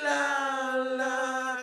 Naglalakbay.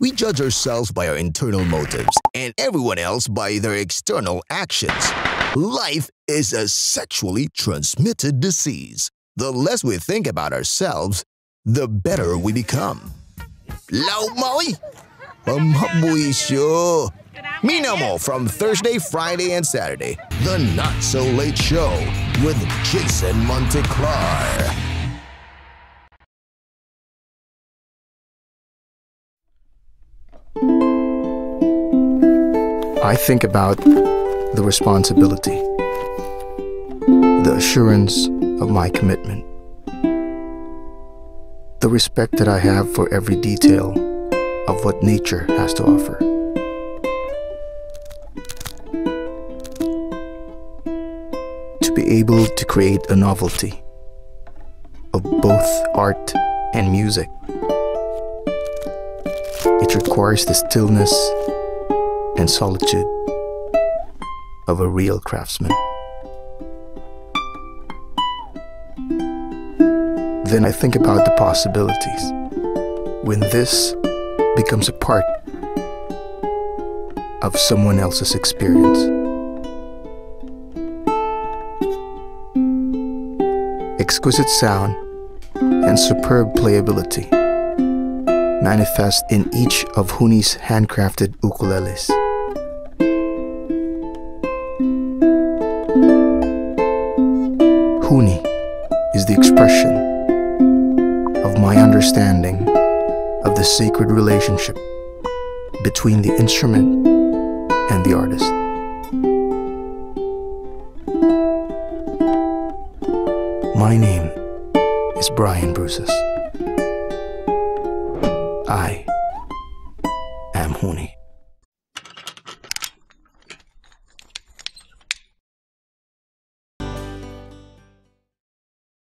We judge ourselves by our internal motives and everyone else by their external actions. Life is a sexually transmitted disease. The less we think about ourselves, the better we become. Law maoy! Pamhabuisyo! Minaw mo from Thursday, Friday, and Saturday. The Not So Late Show with Jason Monteclar. I think about the responsibility, the assurance of my commitment, the respect that I have for every detail of what nature has to offer. To be able to create a novelty of both art and music, it requires the stillness and solitude of a real craftsman. Then I think about the possibilities when this becomes a part of someone else's experience. Exquisite sound and superb playability manifest in each of Huni's handcrafted ukuleles. Huni is the expression of my understanding of the sacred relationship between the instrument and the artist. My name is Brian Brusas. I am Huni.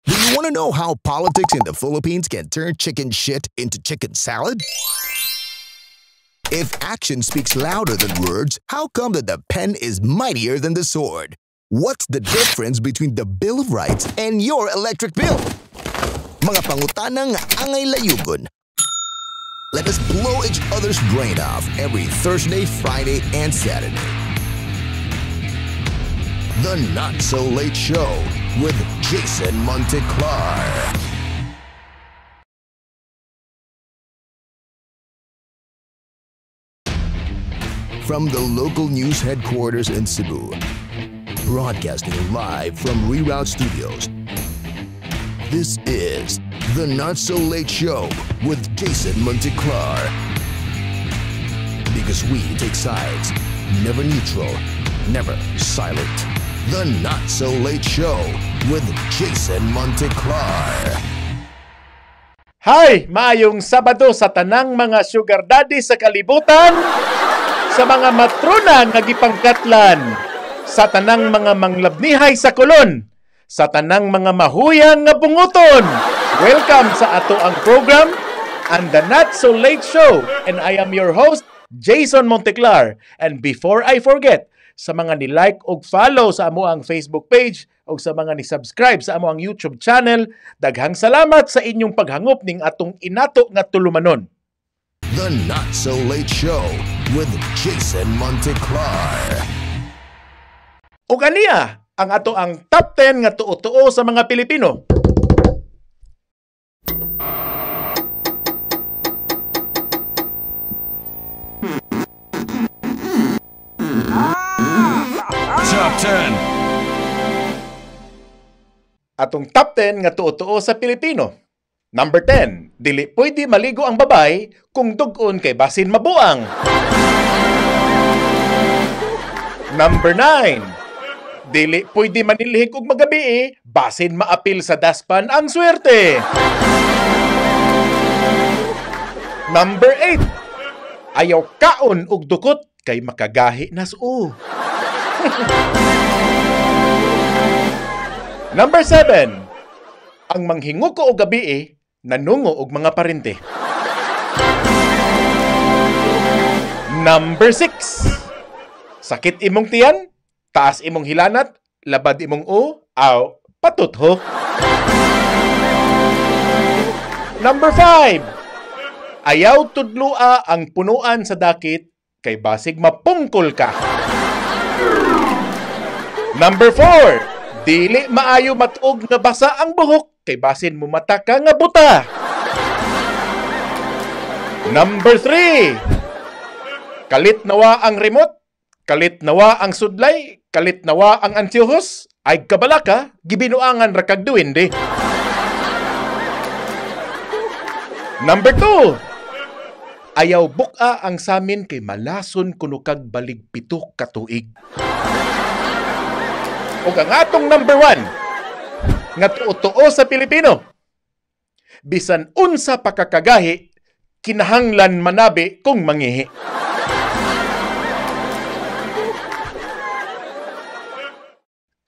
Do Want to know how politics in the Philippines can turn chicken shit into chicken salad? If action speaks louder than words, how come that the pen is mightier than the sword? What's the difference between the Bill of Rights and your electric bill? Mga pangutanang angay layugon. Let us blow each other's brain off every Thursday, Friday, and Saturday. The Not So Late Show with Jason Monteclar. From the local news headquarters in Cebu, broadcasting live from Reroute Studios, this is The Not So Late Show with Jason Monteclar. Because we take sides, never neutral, never silent. The Not So Late Show with Jason Monteclar. Hi! Maayong Sabado sa tanang mga sugar daddy sa kalibutan, sa mga matrona nga gipangkatlan, sa tanang mga manglabnihay sa kolon, sa tanang mga mahuyang nga bunguton. Welcome sa ato ang program and The Not So Late Show. And I am your host, Jason Monteclar. And before I forget, sa mga ni-like og follow sa amo ang Facebook page o sa mga ni-subscribe sa amo ang YouTube channel, daghang salamat sa inyong paghangop ning atong inato nga tulumanon. The Not So Late Show with Jason Monteclar. Ug aniya ang ato ang top 10 nga tuo-tuo sa mga Pilipino. Top 10. Atong top 10 nga tuo-tuo sa Pilipino. Number 10, dili pwede maligo ang babay kung dug-on kay basin mabuang. Number 9, dili pwede manilhig og magabi, basin maapil sa daspan ang swerte. Number 8, ayaw kaon og dukot kay makagahi nas o. Number 7, ang manghinguko og gabi nanungo og mga parente. Number 6, sakit imong tiyan, taas imong hilanat, labad imong o, aw, patutho. Number 5, ayaw tudlua ang punuan sa dakit kay basig mapungkol ka. Number 4, dili maayo matuog nga basa ang buhok kay basin mumata ka nga buta. Number 3, kalit nawa ang remote, kalit nawa ang sudlay, kalit nawa ang Antiochus, ay kabalaka, gibinuangan ra kag duwende. Number 2, ayaw buka ang samin kay malason kuno kag balig 7 ka tuig. Ug ang atong number 1 nga tuo-tuo sa Pilipino, bisan unsa pa kakagahi, kinahanglan manabi kung mangihi.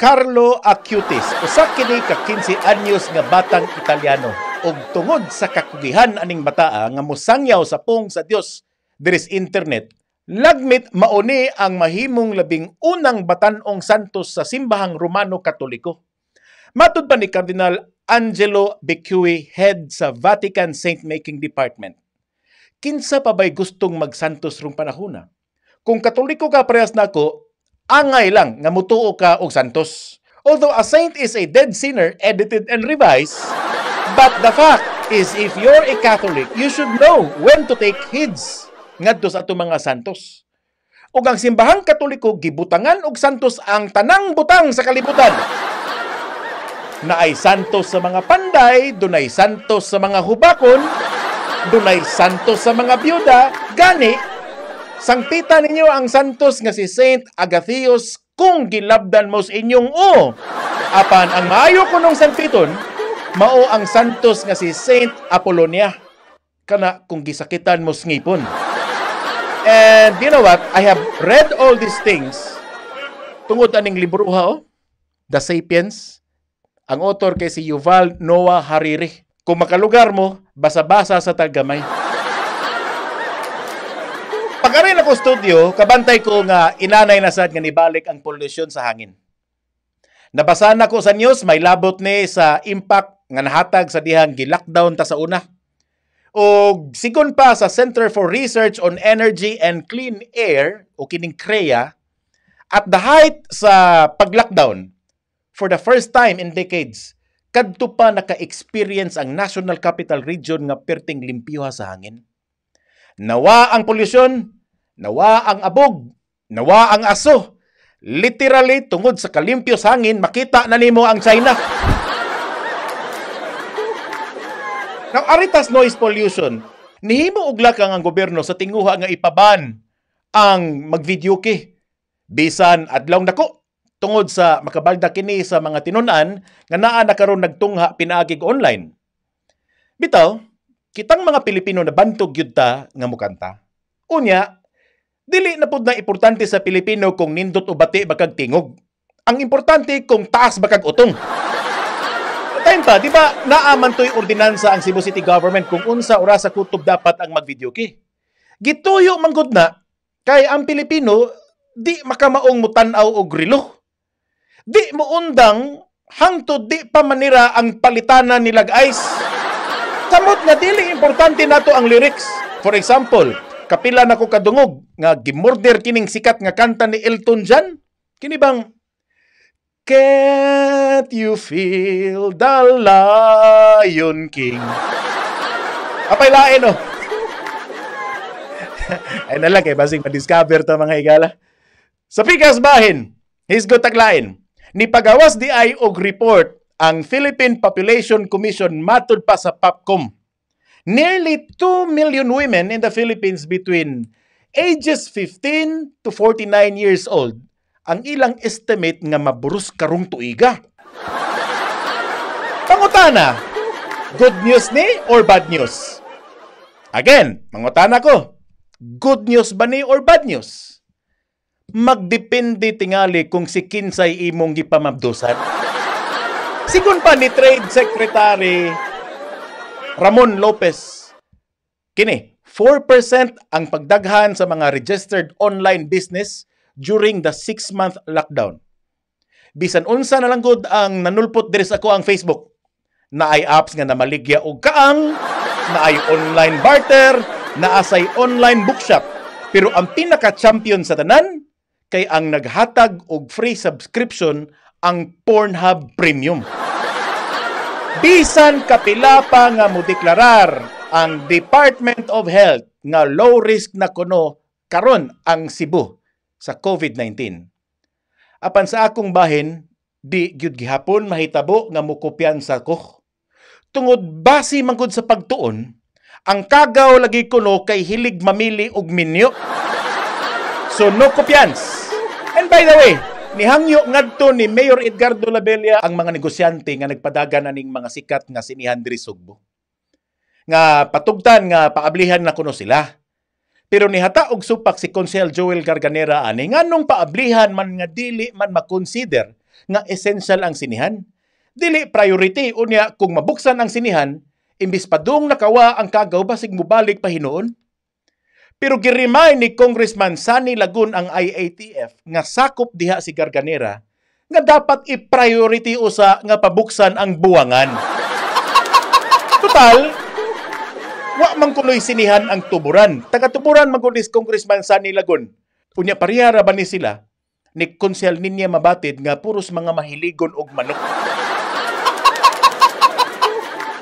Carlo Acutis, usa kini ka 15 anyos nga batang Italiano, ug tungod sa kakugihan aning bataa nga mosangyaw sa pung sa Dios diri sa internet, lagmit mauni ang mahimong labing unang batan-ong santos sa simbahang Romano Katoliko. Matud pa ni Cardinal Angelo Becciui, head sa Vatican Saint Making Department. Kinsa pa ba'y gustong magsantos rong panahona? Kung Katoliko ka parehas nako, angay lang nga mutuo ka og santos. Although a saint is a dead sinner, edited and revised, but the fact is if you're a Catholic, you should know when to take heeds ngadto sa atong mga santos. Ug ang simbahang Katoliko gibutangan og santos ang tanang butang sa kalibutan. Naay santos sa mga panday, dunay santos sa mga hubakon, dunay santos sa mga byuda, gani sangpita ninyo ang santos nga si Saint Agathios kung gilabdan mo sa inyong o. Apan ang maayo kunong sangpiton, mao ang santos nga si Saint Apollonia, kana kung gisakitan mo sa ngipon. And you know what? I have read all these things tungod aning libroha, oh, The Sapiens. Ang author kay si Yuval Noah Hariri. Kung makalugar mo, basa-basa sa taggamay. Pag-arin ako studio, kabantay ko nga inanay na sad nga nibalik ang pollution sa hangin. Nabasa na ko sa news, may labot ni sa impact nga nahatag sa dihang gi-lockdown ta sa una. Og sigon pa sa Center for Research on Energy and Clean Air o kining CREA, at the height sa pag-lockdown, for the first time in decades, kadto pa naka-experience ang National Capital Region nga perting limpyuha sa hangin. Nawa ang polusyon, nawa ang abog, nawa ang aso. Literally, tungod sa kalimpyo sa hangin, makita na nimo ang China. Now, aritas noise pollution, nihimo og lakang ang gobyerno sa tinguha nga ipaban ang mag-videoke. Bisan adlaw nako, tungod sa makabalda kini sa mga tinun-an nga naa na karon nagtungha pinaagig online. Bitaw, kitang mga Pilipino na bantog gyud ta nga mukanta. Unya, dili na pud na importante sa Pilipino kung nindot o bati bakag tingog. Ang importante kung taas bakag utong. Time pa, di ba naaman to'y ordinansa ang Cebu City Government kung unsa oras sa kutob dapat ang mag-videoke. Gituyo manggod na kay ang Pilipino di makamaong mutan-aw og relo. Di moundang hangtod di pa manira ang palitanan nilag ice. Samot nga dili importante nato ang lyrics. For example, kapila nako kadungog nga gimurder kining sikat nga kanta ni Elton John. Kini bang Can't you feel the Lion King? Apay lain, oh. Ay na lang kay basing ma-discover ta mga higala. Sa pikas bahin, hisgot taglain. Ni pagawas di ay og report ang Philippine Population Commission matud pa sa POPCOM. Nearly 2 million women in the Philippines between ages 15 to 49 years old ang ilang estimate nga maburus karong tuiga. Pangutana, good news ni or bad news? Again, mangutana ko, good news ba ni or bad news? Magdepende tingali kung si kinsay imong gipamabdusan. Sigon pa ni Trade Secretary Ramon Lopez, kini, 4% ang pagdaghan sa mga registered online business during the 6-month lockdown. Bisan unsa na lang gud ang nanulpot diri sa ako ang Facebook. Naay apps nga namaligya og kaang, naay online barter, naasay online bookshop. Pero ang pinaka-champion sa tanan kay ang naghatag og free subscription ang Pornhub Premium. Bisan kapila pa nga modeklarar ang Department of Health nga low risk na kuno karon ang Cebu sa COVID-19. Apan sa akong bahin, di gyud gihapon mahitabo nga mokopyan sa ko. Tungod base man gud sa pagtuon, ang kagaw lagi kuno kay hilig mamili og minyo. So no kopyans. And by the way, nihangyo ngadto ni Mayor Edgardo Labella ang mga negosyante nga nagpadagan aning mga sikat nga sinihan diri Sugbo. Nga patugtan nga paablihan na kuno sila. Pero nihata og supak si Konsehal Joel Garganera ani nganong paablihan man nga dili man makonsider nga essential ang sinihan. Dili priority unya kung mabuksan ang sinihan imbis padung nakawa ang kagaw basig mobalik pa hinuon. Pero giremind ni Congressman Sonny Lagun ang IATF nga sakop diha si Garganera nga dapat i-priority usa nga pabuksan ang buwangan. Total, wa man kunoy sinihan ang tuburan. Taga-tuburan man kuno ni Congressman Sonny Lagun. Unya pareha ra ba ni sila ni Konsehal Ninya Mabatid nga puros mga mahiligon og manok.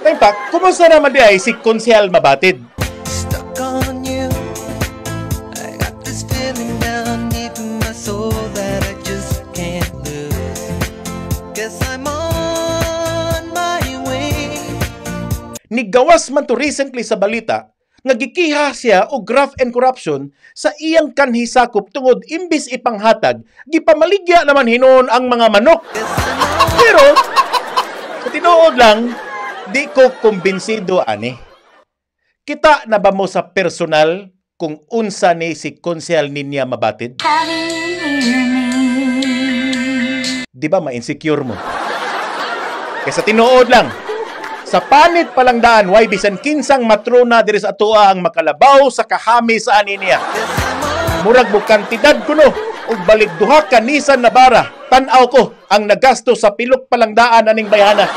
In fact, kumusta naman di ay si Konsehal Mabatid? Stuck on you. I got this feeling down deep in my soul that I just can't lose. Guess I'm on my way. Nigawas man to recently sa balita nga gikiha siya og graft and corruption sa iyang kanhisakop tungod imbis ipanghatag gipamaligya naman hinuon ang mga manok. Pero sa tinuod lang, di ko kumbinsido ani. Kita na ba mo sa personal kung unsa ni si Konsehal Ninya Mabatid? Di ba ma-insecure mo? Kaysa tinuod lang, sa panit palang daan, way bisan kinsang matrona diri sa atoa ang makalabaw sa kahami sa ani niya. Murag mo kantidad kuno og balik duha ka Nissan Navara. Tan-aw ko ang nagasto sa pilok palang daan aning bayhana.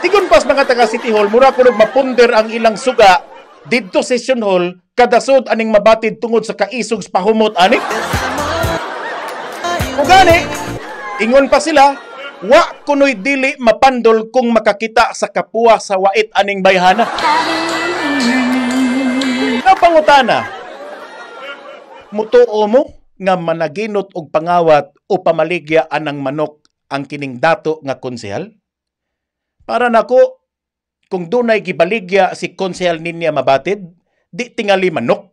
Tigon pas mga taga City Hall, mura kuno mapunder ang ilang suga didto session hall kadasod aning mabatid tungod sa kaisog sa pahumot ani. Ug gani, ingon pa sila, wa kuno'y dili mapandol kung makakita sa kapuwa sa wait aning bayhana. Napangutana, mutuo mo nga managinot og pangawat o pamaligya anang manok ang kining dato nga konsehal? Para nako, kung dunay gibaligya si konsehal ninya mabatid, di tingali manok,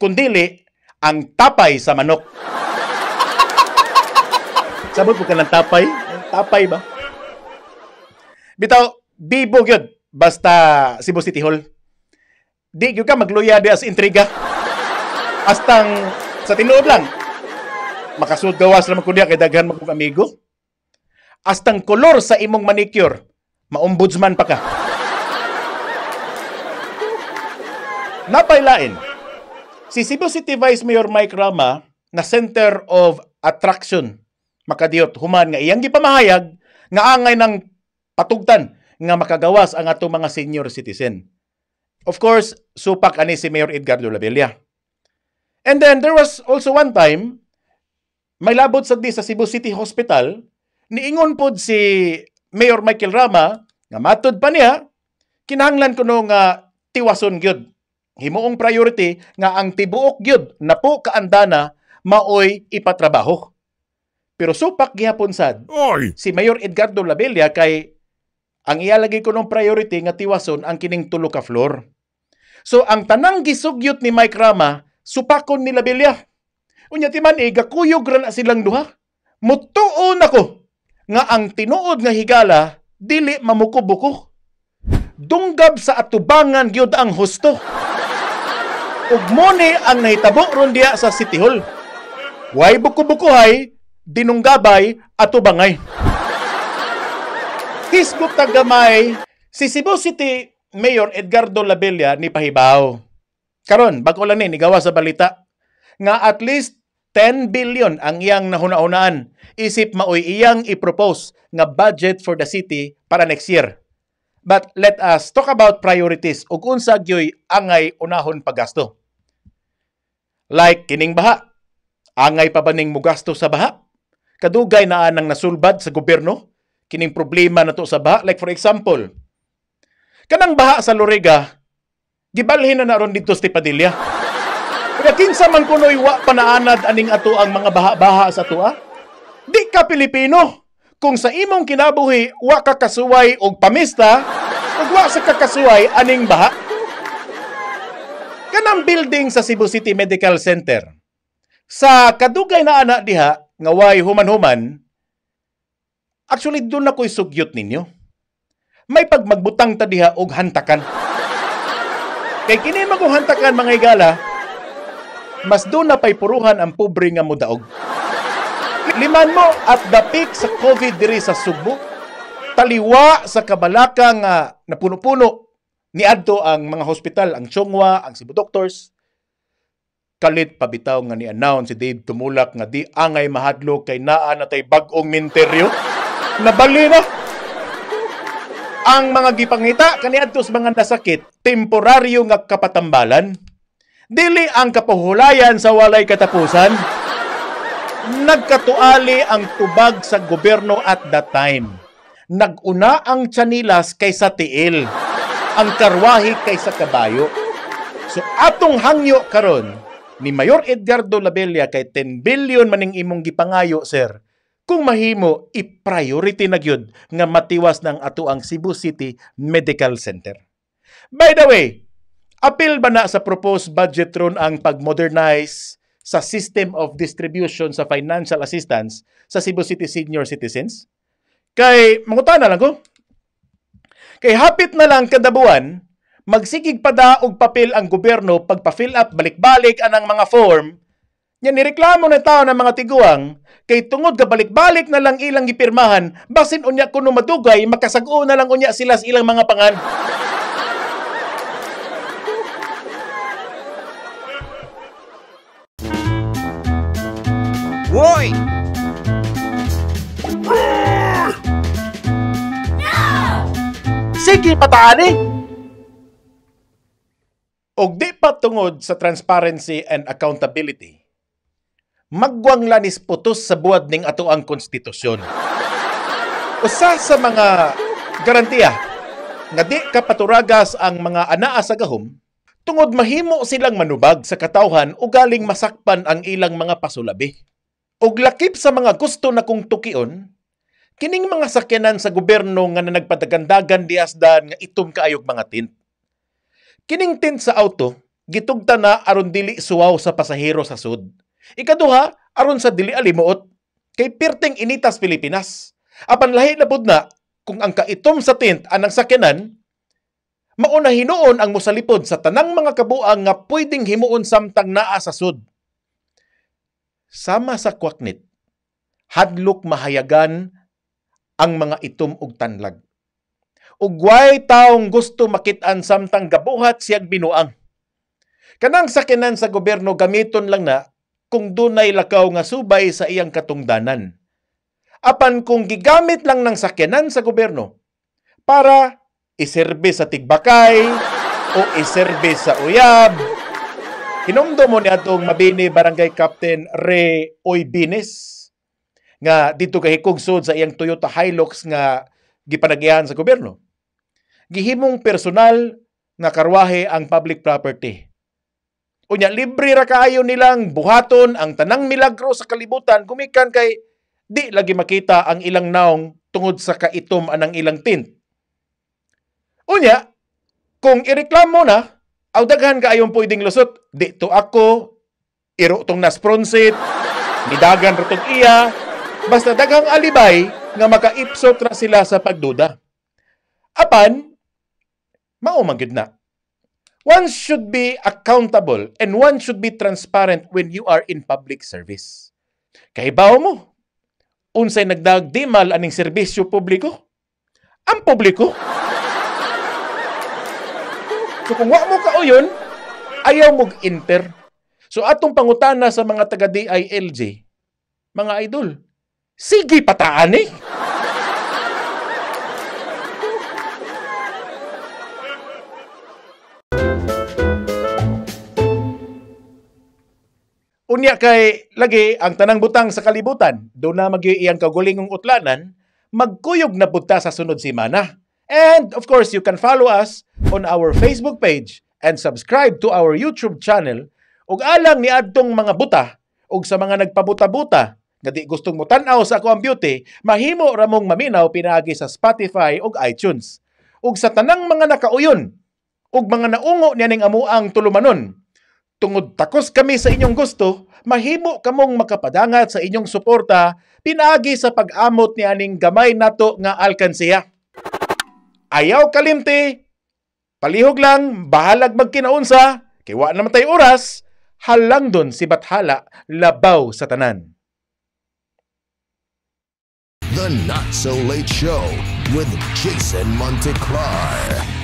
kundili ang tapay sa manok. Sabot po ka ng tapay? Tapay ba? Bitaw, bibo gyud basta Cebu City Hall. Di gyud ka magluya di as intriga. Astang sa tinuod lang, makasud gawas naman ko diya kay daghan man kong amigo. Astang kolor sa imong manicure, maombudsman pa ka. Napailain, si Cebu City Vice Mayor Mike Rama na center of attraction makadiyot human nga iyang gipamahayag nga angay ng patugtan nga makagawas ang atong mga senior citizen. Of course, supak ani si Mayor Edgardo Labella. And then there was also one time may labot sa di sa Cebu City Hospital, niingon pod si Mayor Michael Rama nga matud pa niya kinahanglan kuno nga tiwason gyud. Himuong priority nga ang tibuok gyud na po kaandana maoy ipatrabaho. Pero supak gihapon sad si Mayor Edgardo Labella kay ang iya lagi kunong priority nga tiwason ang kining tulo ka floor. So ang tanang gisugyot ni Mike Rama supakon ni Labella. Unya ti man gakuyog ra na silang duha. Mutuo nako nga ang tinuod nga higala dili mamuko-buko. Dunggab sa atubangan gyud ang husto. Ug mo ni ang nahitabo ron diya sa City Hall. Way buko-bukohay, dinunggabay atubangay. Hisgot tagamay si Cebu City Mayor Edgardo Labella ni pahibaw. Karon bag-o lang ni nigawa sa balita nga at least 10 billion ang iyang nahuna-hunaan isip maoy iyang i-propose nga budget for the city para next year. But let us talk about priorities ug unsa gyoy angay unahon paggasto. Like kining baha. Angay pa ba ning mugasto sa baha? Kadugay na anang nasulbad sa gobyerno kining problema nato sa baha. Like for example, kanang baha sa Loriga, gibalhin na naron didto sa Padilla. Kaya kinsa man kunoy wa panaanad aning ato ang mga baha-baha sa atoa? Di ka Pilipino. Kung sa imong kinabuhi wa ka kasuway og pamista, ug wa sa kakasuway aning baha. Kanang building sa Cebu City Medical Center, sa kadugay na ana diha nga way human-human, actually doon ako'y sugyot ninyo. May pagmagbutang ta diha og hantakan. Kay kini maguhantakan mga higala, mas doon na pa'y puruhan ang pobre nga mudaog. Liman mo at the peak sa COVID diri sa Sugbo, taliwa sa kabalaka nga napuno-puno niadto ang mga hospital, ang Chongwa, ang Cebu Doctors. Kalit pabitaw nga ni-announce si Dave Tumulak nga di angay mahadlok kay naa na tay bag-ong minteryo. Nabali na. Ang mga gipangita kaniadto sa mga nasakit, temporaryo nga kapatambalan. Dili ang kapuhulayan sa walay katapusan. Nagkatuali ang tubag sa gobyerno at that time. Naguna ang tsanilas kaysa tiil, ang karwahi kaysa kabayo. So atong hangyo karon ni Mayor Edgardo Labella kay 10 billion maning imong gipangayo, sir. Kung mahimo, i-priority na gyud nga matiwas ng ato ang Cebu City Medical Center. By the way, apil ba na sa proposed budget ron ang pag-modernize sa system of distribution sa financial assistance sa Cebu City senior citizens? Kay, mangutana lang ko. Kay hapit na lang kada buwan, magsigig pa da og papel ang gobyerno pagpa-fill up balik-balik anang mga form Nya nireklamo na tao ng mga tiguang kay tungod ka balik-balik na lang ilang gipirmahan, basin unya kuno madugay, makasag-o na lang unya sila sa ilang mga pangan. Woy! Sige, pataan eh! Og di pa tungod sa transparency and accountability, magwang lanis putos sa buwad ning ato ang konstitusyon. Usa sa mga garantiya nga di kapaturagas ang mga anaa sa gahom, tungod mahimo silang manubag sa katawhan o galing masakpan ang ilang mga pasulabi. Og lakip sa mga gusto na kong tukion, kining mga sakyanan sa gobyerno nga na nagpadagandagan diasdan nga itom kaayog mga tint. Kining tint sa auto, gitugta na aron dili suwaw sa pasahero sa sud. Ikaduha, aron sa dili alimuot, kay pirting initas Pilipinas. Apan lahi na pud na kung ang kaitom sa tint anang sakyanan, mauna hinuon ang mosalipod sa tanang mga kabuang nga pwedeng himuon samtang naa sa sud. Sama sa kwaknit, hadlok mahayagan ang mga itom og tanlag. Ugway taong gusto makit-an samtang gabuhat siyag binuang. Kanang sakyanan sa gobyerno gamiton lang na kung dunay lakaw nga subay sa iyang katungdanan. Apan kung gigamit lang ng sakyanan sa gobyerno para iserbe sa tigbakay o iserbe sa uyab, hinumdum mo ni atong Mabini Barangay Captain Re Oybines nga dito kahikog sud sa iyang Toyota Hilux nga gipanagihan sa gobyerno. Gihimong personal nga karwahe ang public property. Unya, libre ra kaayo nilang buhaton ang tanang milagro sa kalibutan gumikan kay di lagi makita ang ilang naong tungod sa kaitom anang ilang tint. Unya, kung ireklamo na, aw daghan kaayong pwedeng lusot, di to ako, iro tong naspronsit, nidagan ra tong iya, basta daghang alibay nga makaipsot ra sila sa pagduda. Apan, mao man gyud na. One should be accountable and one should be transparent when you are in public service. Kahibaw mo, unsay nagdagdimal aning serbisyo publiko? Ang publiko. So kung wa mo kauyon, ayaw mog enter. So atong pangutana sa mga taga DILG, mga idol, sige pataan eh. Unya kay lagi ang tanang butang sa kalibutan, do na magyuy iyang kagulingong utlanan, magkuyog na punta sa sunod semana. And of course, you can follow us on our Facebook page and subscribe to our YouTube channel. Ug alang ni adtong mga buta ug sa mga nagpabuta-buta nga di gustong motan-aw sa ako ang beauty, mahimo ra mong maminaw pinaagi sa Spotify ug iTunes. Ug sa tanang mga nakauyon ug mga naungo niya ning amuang tulumanon, tungod takos kami sa inyong gusto, mahimo kamong makapadangat sa inyong suporta pinaagi sa pag-amot ni aning gamay nato nga alkansiya. Ayaw kalimti, palihog lang, bahalag magkinaunsa, kay wa naman tay oras, halang dun si Bathala, labaw sa tanan. The Not So Late Show with Jason Monteclar.